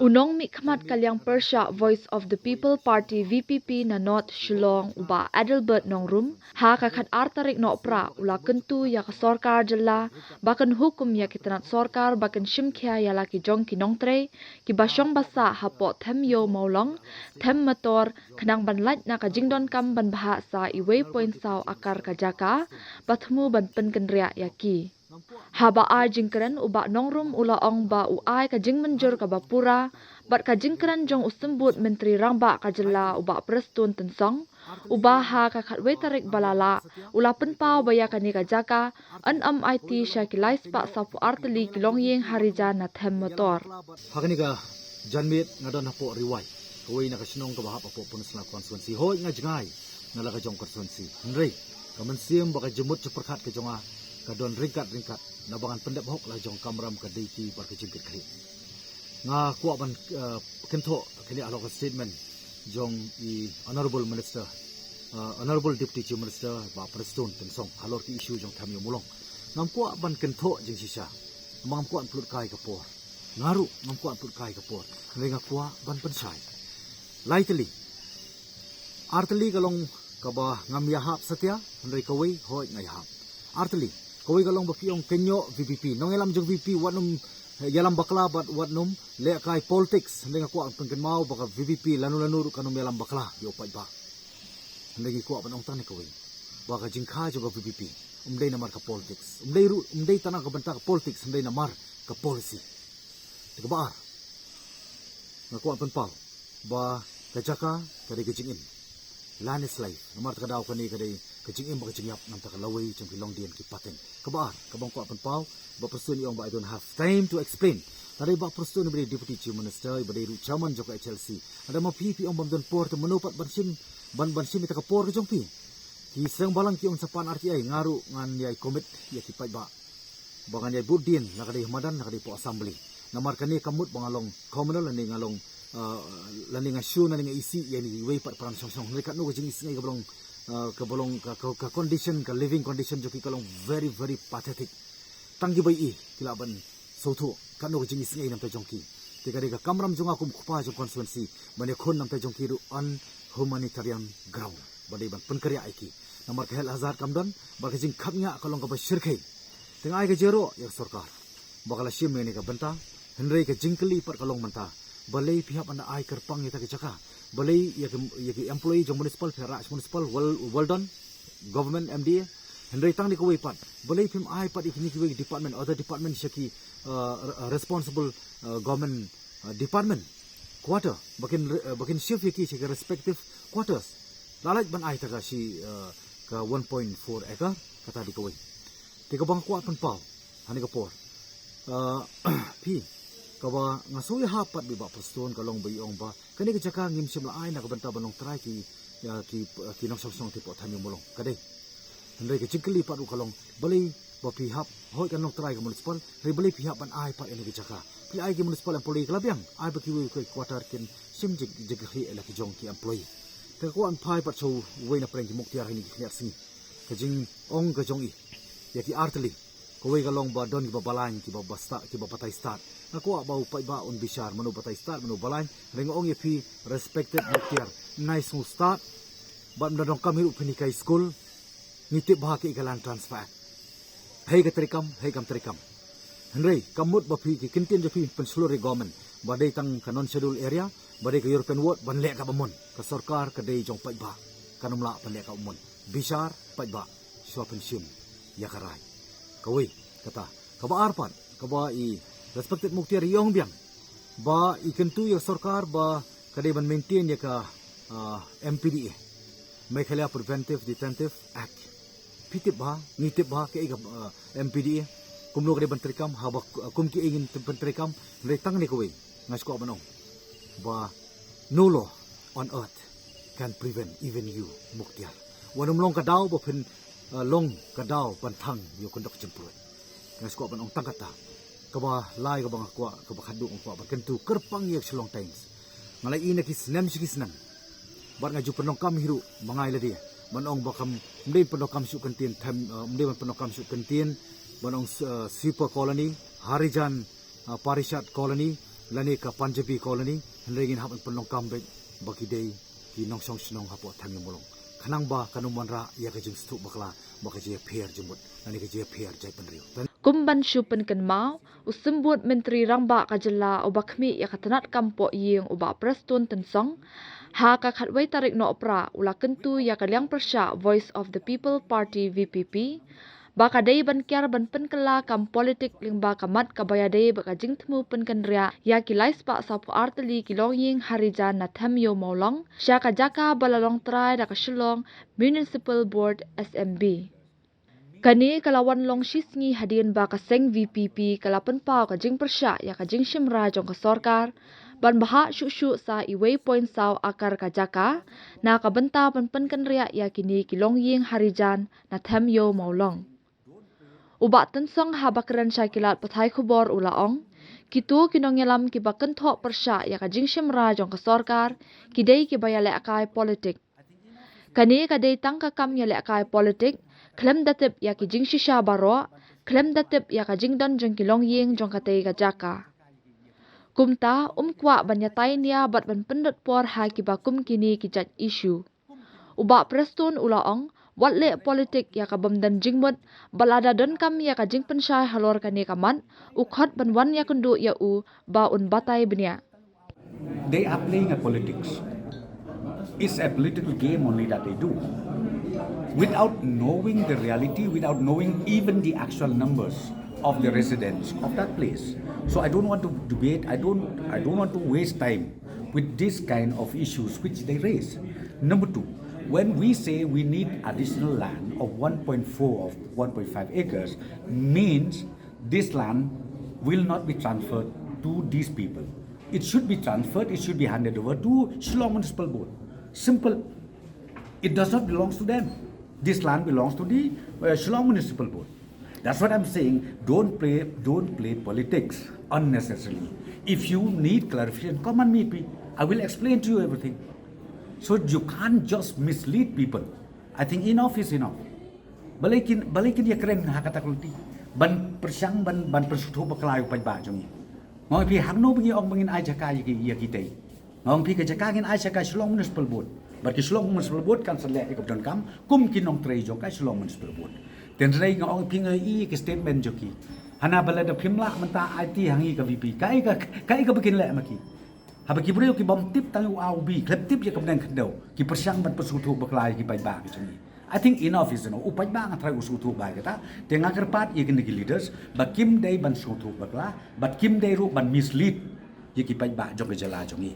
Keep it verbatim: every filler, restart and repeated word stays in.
U nongmihkhmat ka liang pyrshah Voice of the People Party V P P na North Shillong u Bah Adelbert Nongrum, ha ka khatar tarik Nohprah u la kyntu ïa ka sorkar jylla ba kan hukum ïa ki tnat sorkar ba kan shim khia ïa la ki jong ki nongtrei kiba shong ba sah hapoh Them Ïew Mawlong, Them Mator, khnang ban lait na ka jingdonkam ban bhah sa uwei point saw akar ka jaka ba thmu ban pynkynriah ïa ki. Haba ai jingkren u Bah Nongrum u la ong ba u ai ka jingmynjur kaba pura bad ka jingkren jong u Symbud Myntri Rangbah ka jylla u Bah Prestone Tynsong, uba ha ka khatwei tarik ba la lah u la pynpaw ba ïa kane ka jaka yn ym aiti sha ki lai spah saphew ar tylli ki longïing Harijan na Them Mator. Ha kane ka janmiet nga don hapoh Ri Wai, kawei na ka shnong kaba hap hapoh Pynursla constituency. Hooid, nga jngai na la ka jong constituency, hynrei ka mynsiem bad ka jingmut jingpyrkhat ka jong nga ka don ryngkat ryngkat na ba ngan pyndep hok la jong kamram ka dei ki bad ka jingkitkhlieh. Nga kwah ban, eh, kynthoh kane halor ka statement jong i Honorable Minister, eh, Honorable Deputy Chief Minister Bah Prestone Tynsong halor ki issue jong Them Ïew Mawlong. Ngam kwah ban kynthoh jingshisha, ngam kwah ban pynlut kai ka por. Nga ruh ngam kwah ban pynlut kai ka por, hynrei nga kwah ban pynshai. Lai tylli, ar tylli ka long kaba ngam ïahap satia, hynrei kawei, hooid, nga ïahap. Ar tylli, kawei ka long ba phi ong kynnoh V P P, nongïalam jong V P P wat nym ïalam bakla bad wat nym leh kai politics. Hynrei nga kwah pynkynmaw ba ka V P P lano lano ruh kan ym ïalam bakla ïa u paidbah. Hynrei ngi kwah ban ong tang ne kawei, ba ka jingkha jong ka V P P um dei namar ka politics, um dei ruh, um dei tang na ka bynta ka politics, hynrei namar ka policy. Te kaba ar, nga kwah pynpaw ba ka jaka ka dei ka jingim. Land is life. Namar kata ka daw kane ka dei ka jingim bad ka jingïap namar ka lawei jong ki longdien ki pateng. Kaba ar, kaba nga kwah pynpaw, Bah Prestone i ong ba I don't have time to explain. Lada i Bah Prestone i ba dei Deputy Chief Minister, i ba dei ruh Chairman jong ka H L C, lada ma phi phi ong bym don por, te mano pat ban shim, ban, ban shim ïa ka por ka jong phi? Ki seng balang ki ong sa pan R T I, nga ruh ngan ïai commit ïa ki paidbah ba ngan ïai bud dien, la ka dei ha madan, la ka dei hapoh assembly. Namar kane kam mut ba nga long communal lane nga long, uh, lane nga shu lane nga isih ïa kiwei pat paran shong shong. Hynrei katno ka jingisngew kaba long, uh, kaba long ka, ka, ka condition, ka living condition jong ki ka long very, very pathetic. Tang kiba ïohi ki lah ban sngewthuh katno ka jingisngew namar jong ki. Te ka dei ka kamram jong nga kum u kpa jong constituency ban ïakhun namar jong ki ruh on humanitarian ground ba dei ban pynkynriah ïa ki. Namar ka health hazard kam don bad ka jingkhapngiah ka long kaba shyrkhei. Te nga ai ka jingïaroh ïa ka sorkar ba ka la shim ïa kane ka bynta, hynrei ka jingkylli pat ka long mynta, balei phi hap ban da ai kyrpang ïa kata ka jaka? Balei ïa ki, ïa ki employee jong municipal, phi rah sha municipal, well, well done, government, M D A. Hynrei tang ne kawei pat, balei phim ai pat ïa kine kiwei department, other department sha ki, uh, re-, responsible, uh, government, uh, department quarter, ba kin re-, uh, ba kin shift ïa ki sha ki respective quarters. La lait ban ai ta ka shi, uh, ka one point four acre, kata dei kawei. Te kaba nga kwah pynpaw ha kane ka por, uh, phi, kaba nga sngew ïahap pat bad i Bah Prestone ka long ba i ong ba kane ka jaka ngim shym la ai na ka bynta ban long trai ki, ïa ki, ki nongshong shnong hapoh Them Ïew Mawlong. Ka dei. Hynrei ka jingkylli pat ruh ka long, balei ba phi hap, hooid kan long trai ka municipal, hynrei balei phi hap ban ai pat ïa kane ka jaka? Phi ai ki municipal employee ka la biang, ai bad kiwei ki quarter kin shim jing, jingkitkhlieh ïa la ki jong ki employee. Te nga kwah ban phai pat sha uwei na pdeng ki Muktiar ha kine ki khyndiat sngi. Ka jingong ka jong i ïa ki ar tylli, kawei ka long ba don kiba balang, kiba ba stad, kiba batai stad. Nga kwah ba u paidbah un bishar mano batai stad, mano balang. Hynrei nga ong ïa phi respected Muktiar, nai sngew stad bad ym da donkam hi ruh phin hikai skul. Ngi tip bha kaei ka Land Transfer Act. Hei ka treikam, hei kam treikam. Hynrei kam mut ba phi ki kyntien jong phi pynshlur ïa government ba dei tang ka non schedule area, ba dei ka European ward, ban leh kaba mon. Ka sorkar ka dei jong paidbah, kan ym lah ban leh kaba mon. Bishar paidbah, shuwa pynshim ïa ka rai. Kawei kata. Kaba ar pat, kaba i respected Muktiar i ong biang ba i kyntu ïa ka sorkar ba ka dei ban maintain ïa ka, ah, M P D A, Meghalaya Preventive Detention Act. Phi tip bha, ngi tip bha kaei ka, ah, M P D A, kumno ka dei ban treikam, haba, ah, kum kiei ngin tip ban treikam. Hynrei tang ne kawei nga shu kwah ban ong ba no law on earth can prevent even you, Muktiar. Wat nym long ka daw ba phin, uh, long ka daw ban thang ïa u kyndok jingpyrkhat. Nga shu kwah ban ong tang kata. Kaba lai kaba nga kwah, kaba khatduh nga kwah ban kyntu kyrpang ïa ka Shillong Times. Nga la ïohi na ki snem shi ki snem, bad nga ju pyndonkam hi ruh ma nga i lade ban ong ba kam, ym dei pyndonkam shuh kyntien Them, uh, ym dei ban pyndonkam shuh kyntien ban ong, uh, Sweeper Colony, Harijan, uh, Parishad Colony, lane ka Punjabi colony, hynrei ngin hap ban pynlong kam beit ba ki dei ki nongshong shnong hapoh Them Ïew Mawlong. Khnang ba kan ym wanrah ïa ka jingsngewthuh bakla bad ka jingïapher jingmut lane ka jingïapher jaitbynriew. Kum ban shu pynkynmaw, u Symbud Myntri Rangbah ka jylla uba khmih ïa ka tnat kam poh ïing u Bah Prestone Tynsong, ha ka khatwei tarik Nohprah u la kyntu ïa ka liang pyrshah Voice of the People Party, V P P, ba ka dei ban kiar ban pynkylla kam politik lyngba ka mat kaba ïadei bad ka jingthmu pynkynriah ïa ki lai spah sawphew ar tylli ki longïing Harijan na Them Ïew Mawlong sha ka jaka ba la long trai da ka Shillong Municipal Board, S M B. Kane ka la wan long shi sngi hadien ba ka seng V P P ka la pynpaw ka jingpyrshah ïa ka jingshim rai jong ka sorkar ban bhah shuh shuh sa iwei point saw akar ka jaka na ka bynta ban pynkynriah ïa kine ki longïing Harijan na Them Ïew Mawlong. U Bah Tynsong haba kren sha ki lad pathai khubor u la ong, kito ki nongïalam kiba kynthoh pyrshah ïa ka jingshim rai jong ka sorkar ki dei kiba ïalehkai politik. Kane ka dei tang ka kam ïalehkai politik, khlem da tip ïa ki jingshisha baroh, khlem da tip ïa ka jingdon jong ki longïing jong katei ka jaka. Kumta, um kwah ban ïatai nia bad ban pynlut por ha kiba kum kine ki jait issue. U Bah Prestone u la ong, wat leh politik ïa ka bym don jingmut, bad lada donkam ïa ka jingpynshai halor kane ka mat, u khot ban wan ïakynduh ïa u ba un batai bniah. They are playing a politics. It's a political game only that they do. Without knowing the reality, without knowing even the actual numbers of the residents of that place. So I don't want to debate, I don't, I don't want to waste time with this kind of issues which they raise. Number two, when we say we need additional land of one point four or one point five acres, means this land will not be transferred to these people. It should be transferred, it should be handed over to Shillong Municipal Board. Simple. It does not belong to them. This land belongs to the uh, Shillong Municipal Board. That's what I'm saying. Don't play, don't play politics unnecessarily. If you need clarification, come and meet me. I will explain to you everything. So you can't just mislead people. I think enough is enough. Balei kin, balei kin ïakren ha kata ka lynti. Ban pyrshang, ban, ban pynsngewthuh bakla ïa u paidbah jong ngi. Nga ong ïa phi, hangno ba ngi ong ba ngin ai jaka ïa ki, ïa kitei. Nga ong ïa phi, ka jaka ngin ai sha ka Shillong Municipal Board. Bad ka Shillong Municipal Board kan sa leh ïa kaba donkam kum ki nongtrei jong ka Shillong Municipal Board. Te hynrei nga ong ïa phi, nga ïohi ïa ka statement jong ki. Hana ba lada phim lah mynta aiti ha ngi ka V P. Kaei ka, kaei kaba kin leh ma ki. Haba ki briew ki bym tip tang ïa u A u B, khlem tip ïa ka bneng khyndew, ki pyrshang ban pynsngewthuh bakla ïa ki paidbah ki jong ngi. I think enough is enough. U paidbah nga tharai u sngewthuh bha ïa kata. Te nga kyrpad ïa kine ki leaders ba kim dei ban sngewthuh bakla, bad kim dei ruh ban mislead ïa ki paidbah jong ka jylla jong ngi.